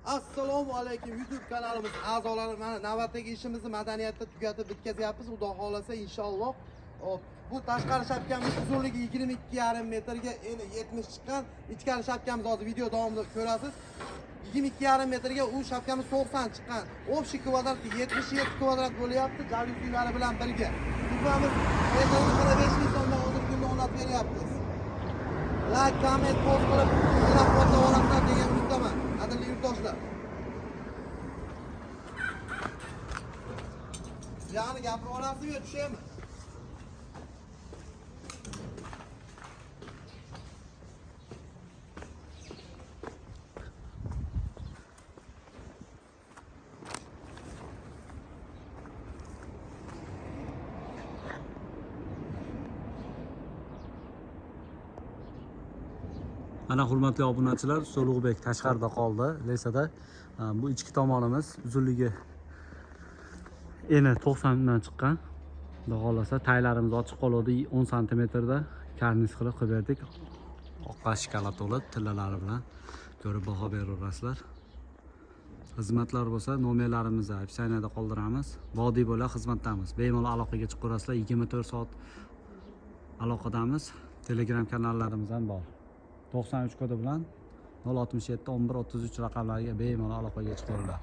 Assalomu alaykum YouTube kanalimiz a'zolari. Mana navbatdagi ishimizni madaniyatda tugatib bitkazyapmiz. Xudo xolasa inshaalloh. Hop, bu tashqari shapkamiz uzunligi 22,5 metrga eni 70 chiqqan. Ichkari shapkamiz hozir video davomida ko'rasiz. 22,5 metrga u shapkamiz 90 chiqqan. Общий kvadrat 77 kvadrat bo'lyapti, jalyusilari bilan birga. Tuzamiz metrini 45 ming so'mdan hozirgi kunda o'rnatib beryapmiz. Like, comment, post qilib, qo'llab-quvvatlab olasizlar degan umiddaman. Qadrli yurtdoshlar. Ya'ni gapirib olasizmi yo tushaymi? Mana hurmatli obunachilar, Ulug'bek tashqarida qoldi, lesada. Bu ichki tomonimiz uzunligi eni 90 dan chiqqan. Xudo xohlasa taylarimiz ochiq qoladi 10 santimetrda karniz qilib qilib berdik. Oqqa shikolat to'la tillalari bilan ko'rib baho beraverasizlar. Xizmatlar bo'lsa nomerlarimizni описаниеda qoldiramiz. Vodiy bo'ylab xizmatdamiz. Bemalol aloqaga chiqaverasizlar. 24 soat aloqadamiz. Telegram kanallarimiz ham bor. 93 kodi bilan 067 11 33 raqamlariga bemalol aloqaga chiqaveringlar.